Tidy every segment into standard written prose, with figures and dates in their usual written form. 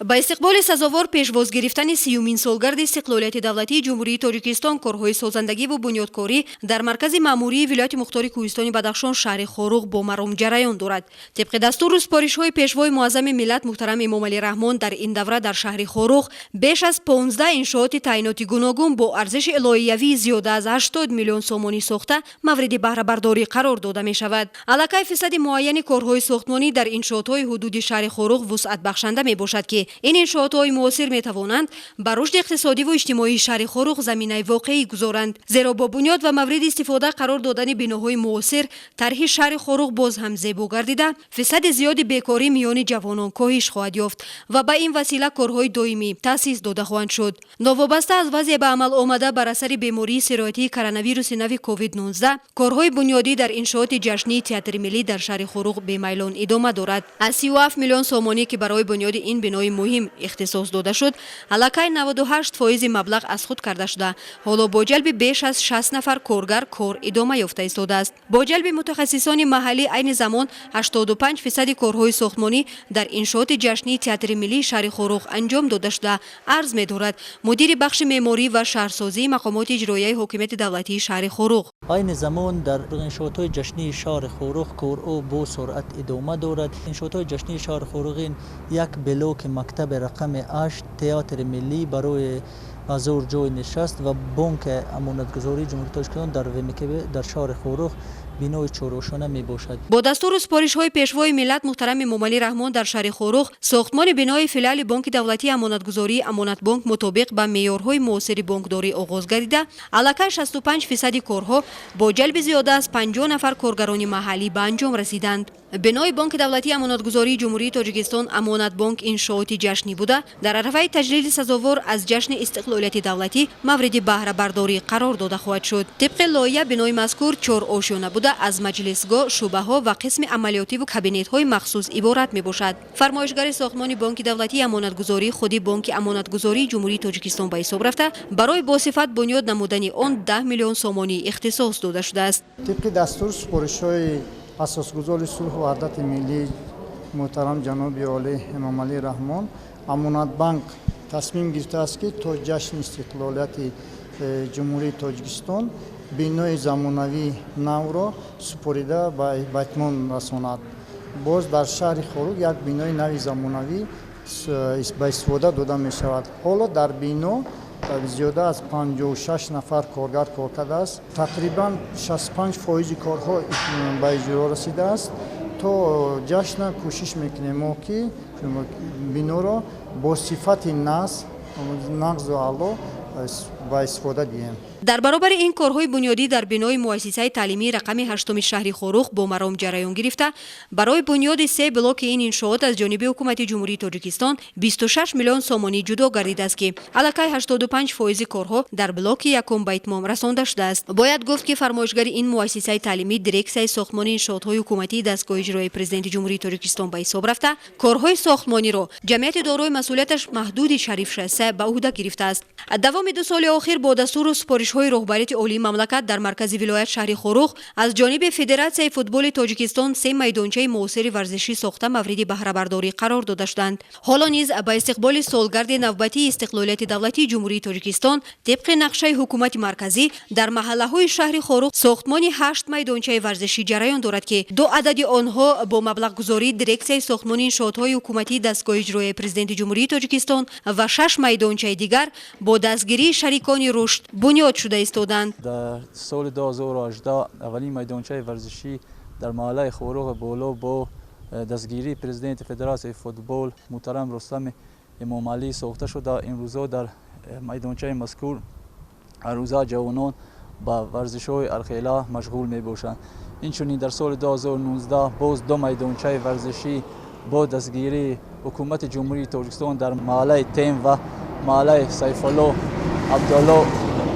Ба истиқболи сазовор пешвоз гирифтани 30-умин солгарди истиқлолияти давлатии Ҷумҳурии Тоҷикистон корҳои созандагиву бунёдкорӣ дар маркази маъмурии вилояти мухтори Кӯҳистони Бадахшон, шаҳри Хоруғ, бо маром ҷараён дорад. Тибқи дастуру супоришҳои Пешвои муаззами миллат муҳтарам Эмомалӣ Раҳмон, дар ин давра дар шаҳри Хоруғ беш аз 15 иншооти таъиноти гуногун бо арзиши лоиҳавии зиёда аз 80 миллион сомонӣ сохта, мавриди баҳрабардорӣ қарор дода мешавад. Аллакай фисади муайяни корҳои сохтмонӣ дар иншоотҳои ҳудуди шаҳри Хоруғ вусъатбахшанда мебошад, ки ин иншоотҳои муосир метавонанд ба рушди иқтисодиву иҷтимоии шаҳри Хоруғ заминаи воқеӣ гузоранд, зеро бо бунёд ва мавриди истифода қарор додани биноҳои муосир тарҳи шаҳри Хоруғ боз ҳам зебо гардида, фисади зиёди бекорӣ миёни ҷавонон коҳиш хоҳад ёфт ва ба ин васила корҳои доимӣ таъсис дода хоҳанд шуд. Новобаста аз вазъе ба амал омада бар асари бемории сироятии коронавируси нави COVID-19, корҳои бунёдӣ дар иншооти ҷашнии Театри миллӣ дар шаҳри Хоруғ бемайлон идома дорад. Аз 37 миллион сомонӣ, ки барои бунёди ин бинои муҳим ихтисос дода шуд, аллакай 98 фоизи маблағ аз худ карда шуда, ҳоло бо ҷалби беш аз 60 нафар коргар кор идома ёфта истодааст. Бо ҷалби мутахассисони маҳаллӣ айни замон 85 фисади корҳои сохтмонӣ дар иншооти ҷашнии Театри миллии шаҳри Хоруғ анҷом дода шуда, арз медорад мудири бахши меъморӣ ва шаҳрсозии мақомоти иҷроияи ҳокимияти давлатии шаҳри Хоруғ. Айни замон дар иншоотҳои ҷашнии шаҳри Хоруғ корҳо бо суръат идома дорад. Иншоотҳои ҷашнии шаҳри Хоруғ ин як блоки мактаби рақами 8, Театри миллӣ барои 1000 ҷой нишаст ва Бонки амонатгузории Ҷумҳурии Тоҷикистон дар ВМКБ дар шаҳри Хоруғ, бинои чорошона мебошад. Бо дастуру супоришҳои Пешвои миллат муҳтарам Эмомалӣ Раҳмон дар шаҳри Хоруғ сохтмони бинои филиали Бонки давлатии амонатгузории Амонатбонк мутобиқ ба меъёрҳои муосири бонкдорӣ оғоз гардида, аллакай 65 фисади корҳо бо ҷалби зиёда аз 50 нафар коргарони маҳаллӣ ба анҷом расиданд. Бинои Бонки давлатии амонатгузории Ҷумҳурии Тоҷикистон Амонатбонк иншооти ҷашнӣ буда, дар арафаи таҷлили сазовор аз ҷашни истиқлолияти давлатӣ мавриди баҳрабардорӣ қарор дода хоҳад шуд. Тибқи лоиҳа, бинои мазкур чор ошёна буда, аз маҷлисгоҳ, шӯъбаҳо ва қисми амалиётиву кабинетҳои махсус иборат мебошад. Фармоишгари сохтмони Бонки давлатии амонатгузорӣ худи Бонки амонатгузории Ҷумҳурии Тоҷикистон ба ҳисоб рафта, барои босифат бунёд намудани он 10 миллион сомонӣ ихтисос дода шудааст. Тибқи дастур супоришҳои Асосгузори сулҳу ваҳдати миллӣ муҳтарам ҷаноби олӣ Эмомалӣ Раҳмон, Амонатбанк тасмим гирифтааст, ки то ҷашни истиқлолияти Ҷумҳурии Тоҷикистон бинои замонавии навро супорида ба итмом расонад. Боз дар шаҳри Хоруг як бинои нави замонавӣ ба истифода дода мешавад. Ҳоло дар бино зиёда аз 56 нафар коргар кор кардааст. Тақрибан 65 фоизи корҳо ба иҷро расидааст. То ҷашна кӯшиш мекунем мо, ки биноро бо сифати нағзу аъло ба истифода диҳем. Дар баробари ин, корҳои бунёдӣ дар бинои муассисаи таълимии рақами ҳаштуми шаҳри Хоруғ бо маром ҷараён гирифта, барои бунёди се блоки ин иншоот аз ҷониби ҳукумати Ҷумҳурии Тоҷикистон 26 миллион сомонӣ ҷудо гардидааст, ки аллакай 85 фоизи корҳо дар блоки якум ба итмом расонда шудааст. Бояд гуфт, ки фармоишгари ин муассисаи таълимӣ дирексияи сохтмони иншоотҳои ҳукуматии дастгоҳи иҷроияи Президенти Ҷумҳурии Тоҷикистон ба ҳисоб рафта, корҳои сохтмониро ҷамъияти дорои масъулияташ маҳдуди Шариф Шоссе ба ӯҳда гирифтааст. Давоми 2 соли охир бо дастуру супоришҳои роҳбарияти олии мамлакат дар маркази вилоят, шаҳри Хоруғ, аз ҷониби Федератсияи футболи Тоҷикистон се майдончаи муосири варзишӣ сохта, мавриди баҳрабардорӣ қарор дода шуданд. Ҳоло низ ба истиқболи солгарди навбатии истиқлолияти давлатии Ҷумҳурии Тоҷикистон тибқи нақшаи ҳукумати марказӣ дар маҳаллаҳои шаҳри Хоруғ сохтмони ҳашт майдончаи варзишӣ ҷараён дорад, ки ду адади онҳо бо маблағгузории дирексияи сохтмони иншоотҳои ҳукуматии дастгоҳи иҷроияи Президенти Ҷумҳурии Тоҷикистон ва шаш майдончаи дигар бо дастгирии шарикони рушд бунёд шуда истоданд. Дар соли 2018 аввалин майдончаи варзишӣ дар маҳаллаи Хоруғи Боло бо дастгирии президенти Федератсияи футбол муҳтарам Рустами Эмомалӣ сохта шуда. Имрӯзо дар майдончаи мазкур ҳаррӯза ҷавонон ба варзишҳои ҳархела машғул мебошанд. Инчунин дар соли 2019 боз ду майдончаи варзишӣ бо дастгирии ҳукумати Ҷумҳурии Тоҷикистон дар маҳаллаи Тем ва маҳаллаи Сайфулло Абдулло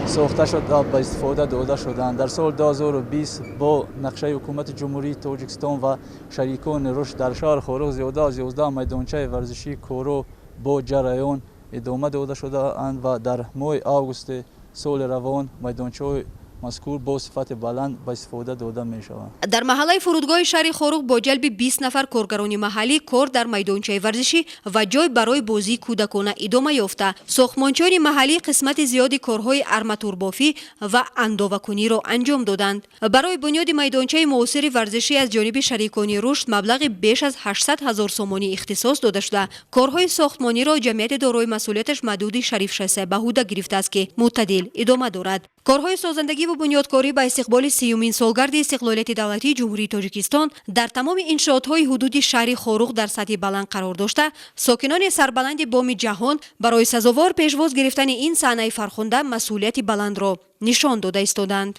сохта шуда, ба истифода дода шуданд. Дар соли 2020 бо нақшаи ҳукумати Ҷумҳурии Тоҷикистон ва шарикони рушд дар шаҳри Хоруғ зиёда аз 11 майдончаи варзишии корҳо бо ҷараён идома дода шудаанд ва дар моҳи августи соли равон майдончаҳои мазкур бо сифати баланд ба истифода дода мешаванд. Дар маҳаллаи фурудгоҳи шаҳри Хоруғ бо ҷалби 20 нафар коргарони маҳаллӣ кор дар майдончаи варзишӣ ва ҷой барои бозии кӯдакона идома ёфта. Сохтмончиёни маҳаллӣ қисмати зиёди корҳои арматурбофӣ ва андовакуниро анҷом доданд. Барои бунёди майдончаи муосири варзишӣ аз ҷониби шарикони рушд маблағи беш аз 800 ҳазор сомонӣ ихтисос дода шуда, корҳои сохтмониро ҷамъияти дорои масъулияташ маҳдуди Шариф шоссе ба ҳуда гирифтааст, ки муътадил идома дорад. Корҳои созандагӣ ва бунёдкорӣ ба истиқболи 30-умин солгарди истиқлолияти давлатии Ҷумҳурии Тоҷикистон дар тамоми иншоотҳои ҳудуди шаҳри Хоруғ дар сатҳи баланд қарор дошта, сокинони сарбаланди боми ҷаҳон барои сазовор пешвоз гирифтани ин саҳнаи фархунда масъулияти баландро нишон дода истоданд.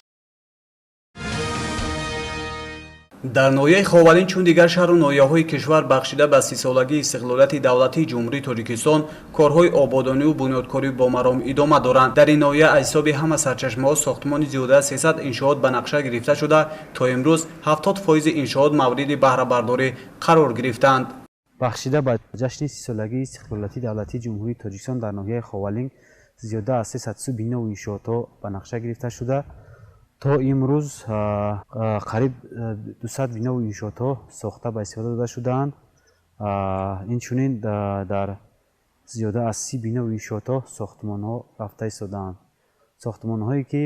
Дар ноҳияи Ховалинг, чун дигар шаҳру ноҳияҳои кишвар, бахшида ба 30-солагии истиқлолияти давлатии Ҷумҳурии Тоҷикистон корҳои ободониву бунёдкорӣ бо маром идома доранд. Дар ин ноҳия аз ҳисоби ҳама сарчашмаҳо сохтмони зиёда аз 300 иншоот ба нақша гирифта шуда, то имрӯз 70% иншоот мавриди баҳрабардорӣ қарор гирифтаанд. Бахшида ба ҷашни 30-солагии истиқлолияти давлатии Ҷумҳурии Тоҷикистон дар ноҳияи Ховалинг зиёда аз 300 бинову иншоотҳо ба нақша гирифта шуда, то имрӯз қариб 200 бинову иншоотҳо сохта ба истифода дода шудаанд. Инчунин дар зиёда аз 30 бинову иншоотҳо сохтмонҳо рафта истодаанд. Сохтмонҳое ки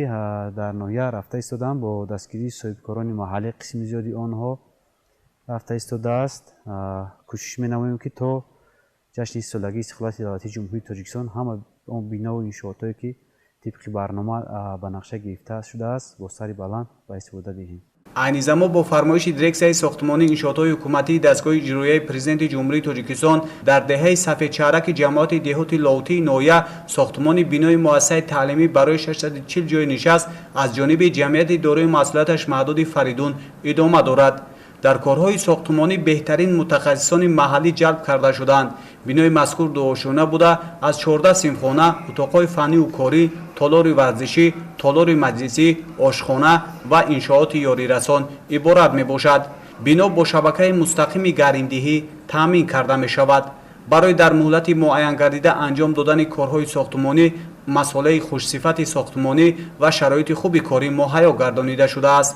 дар ноҳия рафта истодаанд, бо дастгирии соҳибкорони маҳаллӣ қисми зиёди онҳо рафта истодааст. Кӯшиш менамоем, ки то ҷашни 30-солагии истиқлолияти давлатии Ҷумҳурии Тоҷикистон ҳама он бинову иншоотҳое ки тибқи барнома ба нақша гирифта шудааст, бо сари баланд ба истифода диҳем. Айни замон бо фармоиши дирексияи сохтмонии иншоотҳои ҳукуматии дастгоҳи иҷроияи Президенти Ҷумҳурии Тоҷикистон дар деҳаи Сафедчаҳраки ҷамоати деҳоти Лоутии ноҳия сохтмони бинои муассисаи таълимӣ барои 640 ҷойи нишаст аз ҷониби ҷамъияти дорои масъулияташ маҳдуди Фаридун идома дорад. Дар корҳои сохтмонӣ беҳтарин мутахассисони маҳаллӣ ҷалб карда шуданд. Бинои мазкур дуошёна буда, аз 14 синфхона, утоқҳои фанниву корӣ, толори варзишӣ, толори маҷлисӣ, ошхона ва иншооти ёрирасон иборат мебошад. Бино бо шабакаи мустақими гармидиҳӣ таъмин карда мешавад. Барои дар муҳлати муайянгардида анҷом додани корҳои сохтмонӣ масолеҳи хушсифати сохтмонӣ ва шароити хуби корӣ муҳайё гардонида шудааст.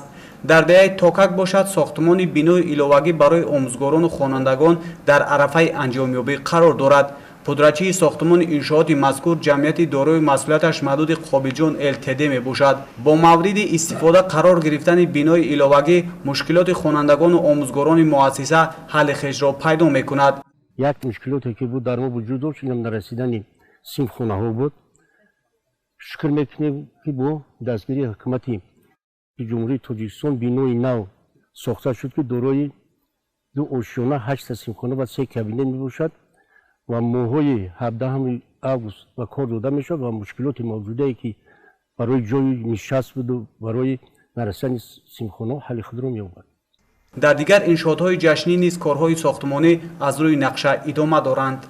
Дар деҳаи Токак бошад, сохтмони бинои иловагӣ барои омӯзгорону хонандагон дар арафаи анҷомёбӣ қарор дорад. Пудрачии сохтмони иншооти мазкур ҷамъияти дорои масъулияташ маҳдуди Қобилҷон ЛТД мебошад. Бо мавриди истифода қарор гирифтани бинои иловагӣ мушкилоти хонандагону омӯзгорони муассиса ҳалли хешро пайдо мекунад. Як мушкилоте ки буд дар мо вуҷуд дошт, инам нарасидани синфхонаҳо буд. Шукр мекунем, ки бо дастгирии ҳукумати Ҷумҳурии Тоҷикистон бинои нав сохта шуд, ки дорои ду ошёна, ҳашта синфхона ва се кабинет мебошад ва моҳҳои 17 август ба кор дода мешавад ва мушкилоти мавҷудае ки барои ҷои нишаст буду барои нарасидани синфхонаҳо ҳалли худро меёбад. Дар дигар иншоотҳои ҷашнӣ низ корҳои сохтмонӣ аз рӯи нақша идома доранд.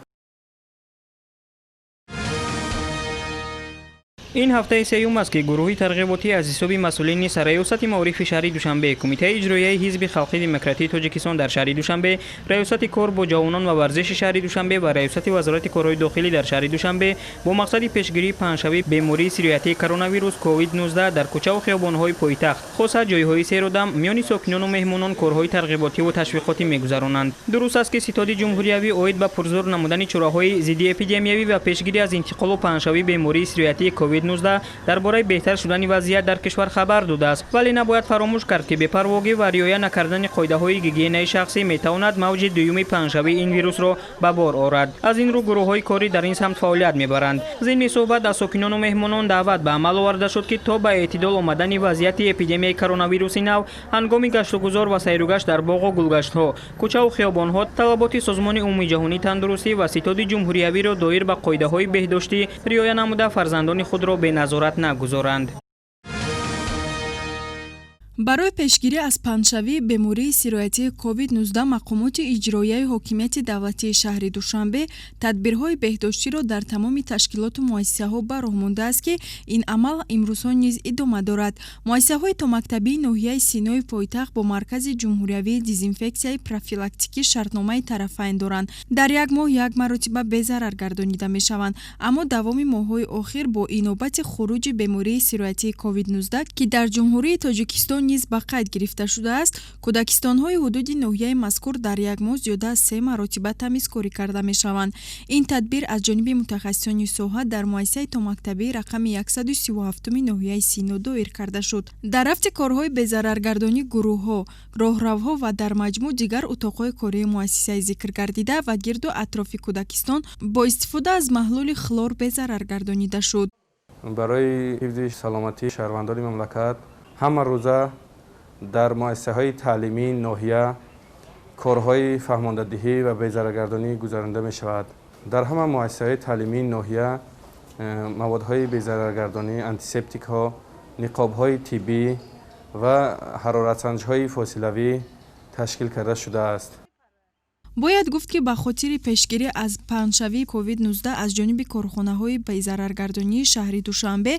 Ин ҳафтаи сеюм аст, ки гурӯҳи тарғиботӣ аз ҳисоби масъулини Сарраёсати маорифи шаҳри Душанбе, Кумитаи иҷроияи Ҳизби халқи демократии Тоҷикистон дар шаҳри Душанбе, Раёсати кор бо ҷавонон ва варзиши шаҳри Душанбе ва Раёсати вазорати корҳои дохилӣ дар шаҳри Душанбе бо мақсади пешгирии паҳншавии бемории сироятии коронавирус COVID-19 дар кӯчаву хиёбонҳои пойтахт, хоса ҷойҳои серодам, миёни сокинону меҳмонон корҳои тарғиботиву ташвиқотӣ мегузаронанд. Дуруст аст, ки Ситоди ҷумҳуриявӣ оид ба пурзур намудани чораҳои зидди эпидемиявӣ ва пешгирӣ аз интиқолу паҳншавии бемории сироятии COVID-19 дар бораи беҳтар шудани вазъият дар кишвар хабар додааст, вале набояд фаромӯш кард, ки бепарвогӣ ва риоя накардани қоидаҳои гигиенаи шахсӣ метавонад мавҷи дуюми паҳншавии ин вирусро ба бор орад. Аз ин рӯ гурӯҳҳои корӣ дар ин самт фаъолият мебаранд. Зимни суҳбат аз сокинону меҳмонон даъват ба амал оварда шуд, ки то ба эътидол омадани вазъияти эпидемияи коронавируси нав ҳангоми гаштугузор ва сайругашт дар боғу гулгаштҳо, кӯчаву хиёбонҳо талаботи Созмони умумиҷаҳонии тандурустӣ ва Ситоди ҷумҳуриявиро доир ба қоидаҳои беҳдоштӣ риоя намуда фарзандони худро беназорат нагузоранд. Барои пешгирӣ аз паҳншавии бемории сироятии COVID-19 мақомоти иҷроияи ҳокимияти давлатии шаҳри Душанбе тадбирҳои беҳдоштиро дар тамоми ташкилоту муассисаҳо ба роҳ мондааст, ки ин амал имрӯзҳо низ идома дорад. Муассисаҳои томактабии ноҳияи Синои пойтахт бо Маркази ҷумҳуриявии дезинфексияи профилактикӣ шартномаи тарафайн доранд. Дар як моҳ як маротиба безарар гардонида мешаванд. Аммо давоми моҳҳои охир бо инобати хуруҷи бемории сироятии COVID-19, ки дар Ҷумҳурии Тоҷикистон низ ба қайд гирифта шудааст, кӯдакистонҳои ҳудуди ноҳияи мазкур дар як моҳ зиёда аз 3 маротиба тамизкорӣ карда мешаванд. Ин тадбир аз ҷониби мутахассисони соҳа дар муассисаи томактабии рақами 137 ноҳияи Сино доир карда шуд. Дар рафти корҳои безараргардонӣ гурӯҳҳо, роҳравҳо ва дар маҷмӯъ дигар утоқҳои кории муассисаи зикргардида ва гирду атрофи кӯдакистон бо истифода аз маҳлули хлор безарар гардонида шуд. Барои ҳифзи саломатии шаҳрвандони мамлакат ҳама рӯза дар муассисаҳои таълимии ноҳия корҳои фаҳмондадиҳӣ ва безараргардонӣ гузаронида мешавад. Дар ҳама муассисаҳои таълимии ноҳия маводҳои безараргардонӣ, антисептикҳо, ниқобҳои тиббӣ ва ҳароратсанҷҳои фосилавӣ ташкил карда шудааст. Бояд гуфт, ки ба хотири пешгирӣ аз паҳншавии COVID-19 аз ҷониби корхонаҳои безараргардонии шаҳри Душанбе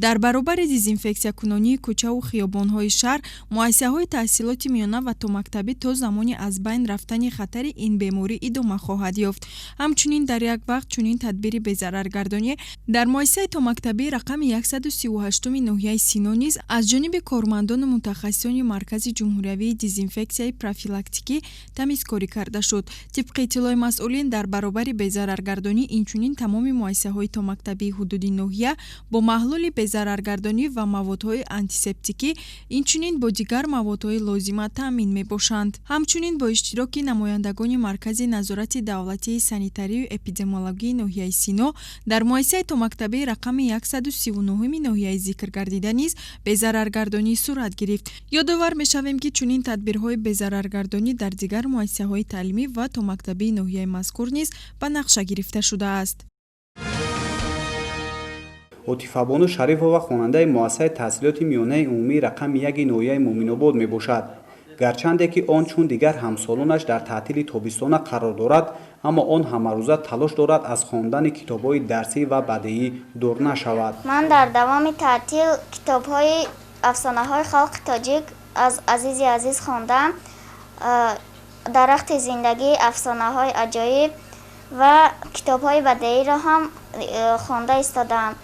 дар баробари дезинфексиякунонии кӯчаву хиёбонҳои шаҳр, муассисаҳои таҳсилоти миёна ва томактабӣ то замони аз байн рафтани хатари ин беморӣ идома хоҳад ёфт. Ҳамчунин дар як вақт чунин тадбири безараргардонӣ дар муассисаи томактабии рақами 138 ноҳияи Сино низ аз ҷониби кормандону мутахассисони Маркази ҷумҳуриявии дезинфексияи профилактикӣ тамизкорӣ карда шуд. Тибқи иттилои масъулин, дар баробари безараргардонӣ инчунин тамоми муассисаҳои томактабии ҳудуди ноҳия бо маҳлули безараргардонӣ ва маводҳои антисептикӣ, инчунин бо дигар маводҳои лозима таъмин мебошанд. Ҳамчунин бо иштироки намояндагони Маркази назорати давлатии санитарию эпидемиологии ноҳияи Сино дар муассисаи томактабии рақами 139 ноҳияи зикргардида низ безараргардонӣ сурат гирифт. Ёдовар мешавем, ки чунин тадбирҳои безараргардонӣ дар дигар муассисаҳои таълимӣ ва томактабии ноҳияи мазкур низ ба нақша гирифта шудааст. Отифабону Шарифова хонандаи муассисаи таҳсилоти миёнаи умумии рақами 1 ноҳияи Муъминобод мебошад. Гарчанде ки он чун дигар ҳамсолонаш дар таътили тобистона қарор дорад, аммо он ҳамарӯза талош дорад аз хондани китобҳои дарсӣ ва бадеӣ дур нашавад. Ман дар давоми таътил китобҳои афсонаҳои халқи тоҷик аз Азизи Азиз хондам, дарахти зиндагӣ, афсонаҳои аҷоиб ва китобҳои бадеиро ҳам хонда истодаам.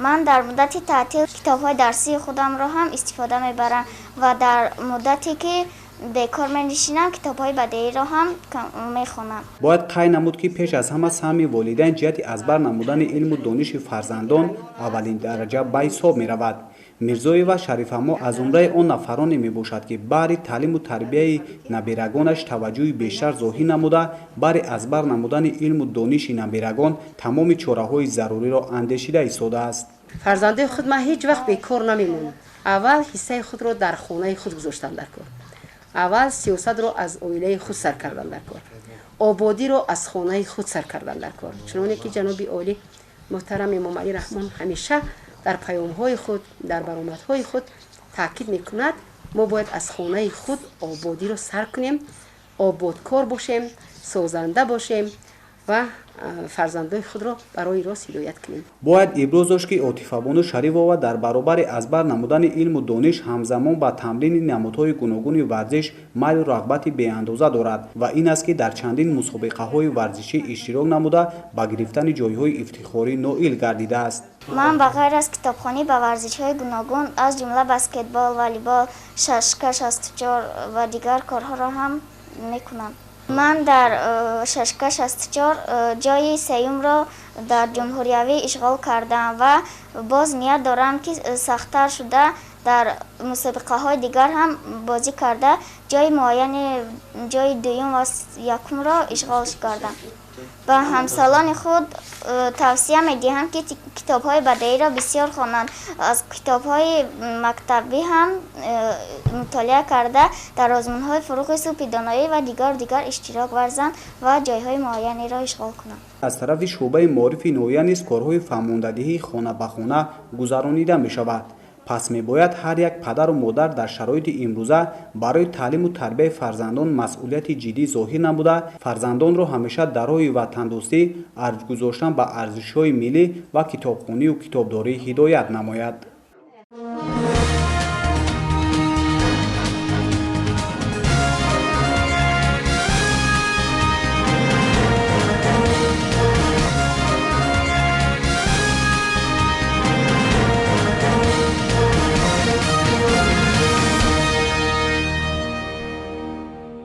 Ман дар муддати таътил китобҳои дарсии худамро ҳам истифода мебарам ва дар муддате ки бекор менишинам китобҳои бадеиро ҳам мехонам. Бояд қайд намуд, ки пеш аз ҳама саҳми волидайн ҷиҳати аз бар намудани илму дониши фарзандон аввалин дараҷа ба ҳисоб меравад. Мирзоева Шарифамо аз зумраи он нафароне мебошад, ки баҳри таълиму тарбияи набирагонаш таваҷҷӯҳи бештар зоҳир намуда, баҳри аз бар намудани илму дониши набирагон тамоми чораҳои заруриро андешида истодааст. Фарзандаи худ ман ҳеҷ вақт бекор намемонам. Аввал ҳиссаи худро дар хонаи худ гузоштам дар кор. Аввал сиёсатро аз оилаи худ сар кардан дар кор. Ободиро аз хонаи худ сар кардан дар кор. Чуноне ки ҷаноби олӣ муҳтарам Эмомалӣ Раҳмон ҳамеша дар паёмҳои худ, дар баромадҳои худ таъкид мекунад, мо бояд аз хонаи худ ободиро сар кунем, ободкор бошем, созанда бошем ва фарзандои худро барои рост ҳидоят кунем. Бояд иброз дошт, ки Отифабону Шарифова дар баробари аз бар намудани илму дониш ҳамзамон ба тамрини намудҳои гуногуни варзиш майлу рағбати беандоза дорад ва ин аст, ки дар чандин мусобиқаҳои варзишӣ иштирок намуда ба гирифтани ҷойҳои ифтихорӣ ноил гардидааст. Ман ба ғайр аз китобхонӣ ба варзишҳои гуногун аз ҷумла баскетбол, волейбол, шашка 64 ва дигар корҳоро ҳам мекунам. Ман дар шашка 64 ҷойи сеюмро дар ҷумҳуриявӣ ишғол кардам ва боз ният дорам, ки сахттар шуда дар мусобиқаҳои дигар ҳам бозӣ карда ҷои муайяни ҷои дуюм ва якумро ишғол кардам. Ба ҳамсолони худ тавсия медиҳам, ки китобҳои бадеиро бисёр хонанд, аз китобҳои мактабӣ ҳам мутолиа карда дар озмунҳои фуруғи субҳи доноӣ ва дигар иштирок варзанд ва ҷойҳои муайянеро ишғол кунанд. Аз тарафи шӯъбаи маорифи ноҳия низ корҳои фаҳмондадиҳии хона ба хона гузаронида мешавад. Пас мебояд ҳар як падару модар дар шароити имрӯза барои таълиму тарбияи фарзандон масъулияти ҷиддӣ зоҳир намуда, фарзандонро ҳамеша дар роҳи ватандӯстӣ, арҷ гузоштан ба арзишҳои миллӣ ва китобхонию китобдорӣ ҳидоят намояд.